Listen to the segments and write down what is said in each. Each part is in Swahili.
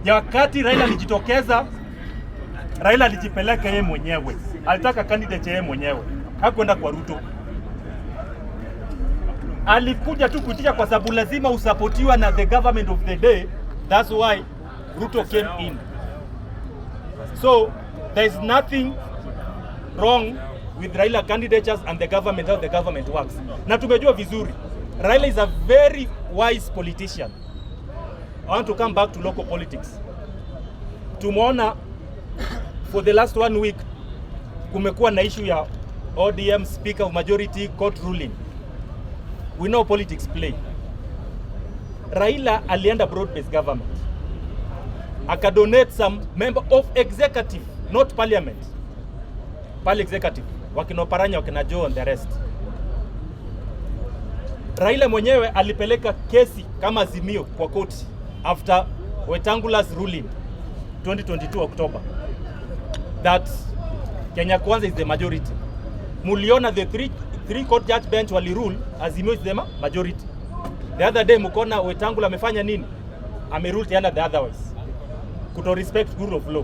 Ya wakati Raila alijitokeza, Raila alijipeleka yeye mwenyewe, alitaka candidate yeye mwenyewe, hakwenda kwa Ruto. Alikuja tu kuitisha kwa sababu lazima usupportiwa na the government of the day. That's why Ruto came in. So there is nothing wrong with Raila candidatures and the government, how the government works. Na tumejua vizuri Raila is a very wise politician. I want to come back to local politics. Tumeona for the last one week kumekuwa na issue ya ODM speaker of majority court ruling. We know politics play. Raila alienda broad based government, akadonate some member of executive, not parliament, pale executive, wakina Oparanya, wakina Joe and the rest. Raila mwenyewe alipeleka kesi kama Azimio kwa koti after Wetangula's ruling 2022 October that Kenya Kwanza is the majority. Muliona the three court judge bench walirule Azimio is the majority. The other day mkona Wetangula amefanya nini? Amerule tena the otherwise. Kuto respect rule of law.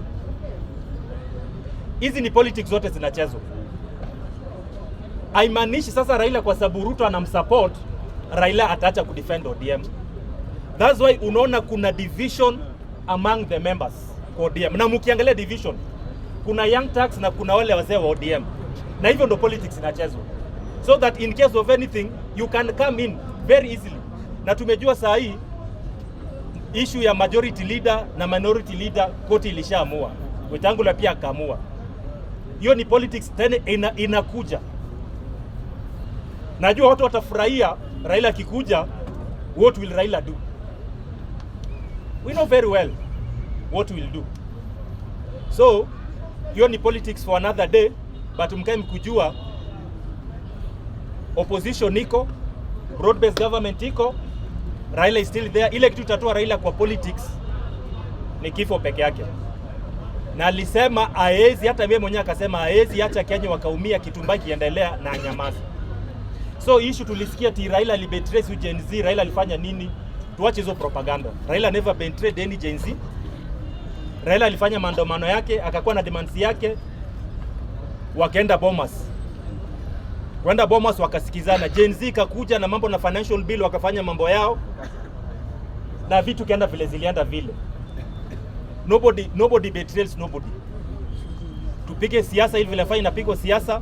Hizi ni politics zote zinachezwa. Haimaanishi sasa Raila kwa sababu Ruto anamsupport, Raila ataacha kudefend ODM. That's why unaona kuna division among the members kwa ODM. Na mkiangalia division, kuna Young Turks na kuna wale wazee wa ODM, na hivyo ndo politics inachezwa, so that in case of anything you can come in very easily. Na tumejua saa hii issue ya majority leader na minority leader, koti ilishaamua, Wetangula pia akaamua. Hiyo ni politics tena inakuja. Najua watu watafurahia Raila akikuja. What will Raila do? We know very well what we'll do. So hiyo ni politics for another day, but mkae mkujua opposition iko, broad based government iko, Raila is still there. Ile kitu itatoa Raila kwa politics ni kifo peke yake, na alisema haezi, hata mimi mwenyewe akasema haezi acha Kenya wakaumia kitu kiendelea na anyamaze. So issue tulisikia ati Raila alibetray si Gen Z, Raila alifanya nini? Tuache hizo propaganda. Raila never betrayed any Gen Z. Raila alifanya maandamano yake, akakuwa na demands yake, wakaenda Bomas. Kwenda Bomas wakasikizana. Gen Z kakuja na mambo na financial bill, wakafanya mambo yao na vitu kaenda vile zilienda vile. Nobody betrays nobody. Tupige siasa hivi vile fanya inapigwa siasa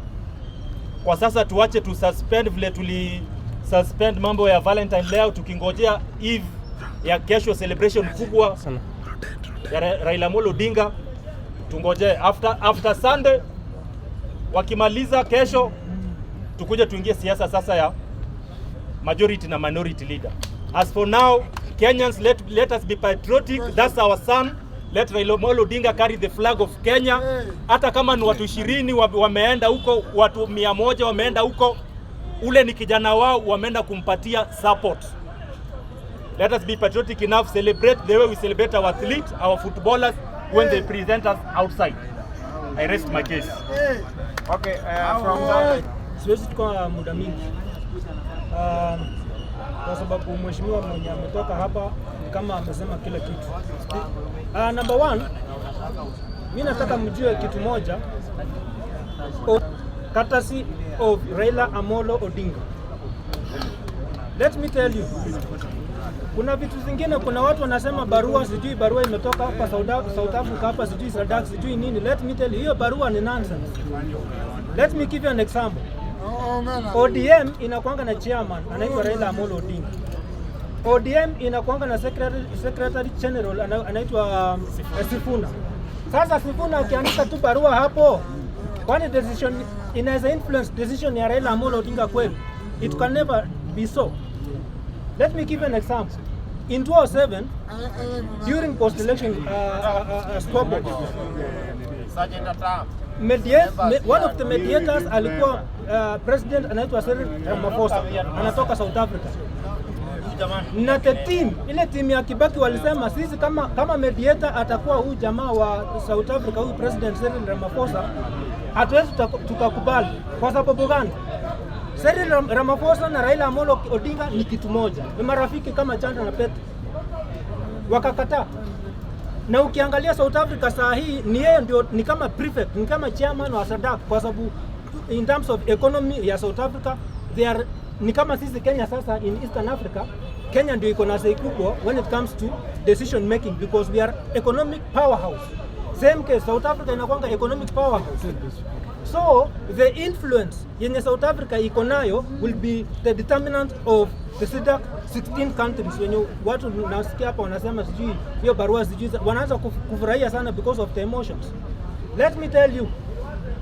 kwa sasa, tuache tu suspend vile tuli suspend mambo ya Valentine leo, tukingojea eve ya kesho celebration kubwa ya Raila Amolo Odinga. Tungoje after Sunday, wakimaliza kesho, tukuje tuingie siasa sasa ya majority na minority leader. As for now, Kenyans, let us be patriotic. That's our son. Let Raila Amolo Odinga carry the flag of Kenya. Hata kama ni watu 20 wameenda huko, watu 100 wameenda huko, ule ni kijana wao, wameenda kumpatia support. Let us be patriotic enough, celebrate the way we celebrate our athletes, our footballers when they present us outside. I rest my case. Okay, from that, Siwezi chukua muda mingi, kwa sababu mheshimiwa mwenye ametoka hapa ni kama amesema kila kitu. Number one, mi nataka mjue kitu moja. Courtesy of Raila Amolo Odinga. Let me tell you, kuna vitu zingine, kuna watu wanasema barua, sijui barua imetoka hapa South Africa hapa, sijui SADC, sijui nini. Let me tell you, hiyo barua ni nonsense. Let me give you an example. ODM inakuanga na chairman anaitwa Raila Amolo Odinga. ODM inakuanga na secretary general anaitwa Sifuna. Sasa Sifuna akiandika tu barua hapo, kwani decision inaweza influence decision ya Raila Amolo Odinga kweli? It can never be so. Let me give you an example. In 2007, during post-election squabble, one of the mediators alikuwa president anaitwa Cyril Ramaphosa, anatoka South Africa. Na the team, ile team ya Kibaki walisema sisi kama mediator atakuwa huyu jamaa wa South Africa, huyu president Cyril Ramaphosa, hatuwezi tukakubali. Kwa sababu gani? Cyril Ramaphosa na Raila Amolo Odinga ni kitu moja, ni marafiki kama chanda na pete. Wakakataa. Na ukiangalia South Africa saa hii ni yeye ndio ni kama prefect, ni kama chairman wa SADC, kwa sababu in terms of economy ya South Africa they are ni kama sisi Kenya sasa in Eastern Africa. Kenya ndio iko na say kubwa when it comes to decision making because we are economic powerhouse. Same case, South Africa inakwanga economic powerhouse. So the influence yenye South Africa iko nayo will be the determinant of the SADC 16 countries, wenye watu nasikia hapa wanasema sijui hiyo barua, sijui wanaanza kufurahia sana because of the emotions. Let me tell you,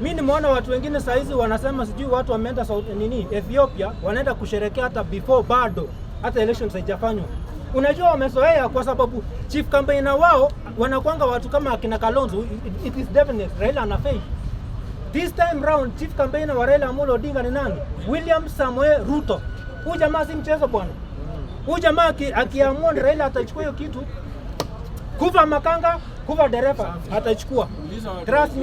mi nimeona watu wengine saa hizi wanasema sijui watu wameenda South, nini, Ethiopia, wanaenda kusherekea hata before bado hata elections haijafanywa. Unajua wamezoea kwa sababu chief campaigner wao wanakwanga watu kama akina Kalonzo. It is definite Raila ana faith. This time round chief campaigner wa Raila Amolo Odinga ni nani? William Samoei Ruto. Huyu jamaa si mchezo, bwana. Huyu jamaa akiamua ni Raila atachukua hiyo kitu, kufa makanga, kufa dereva, atachukua. Trust me.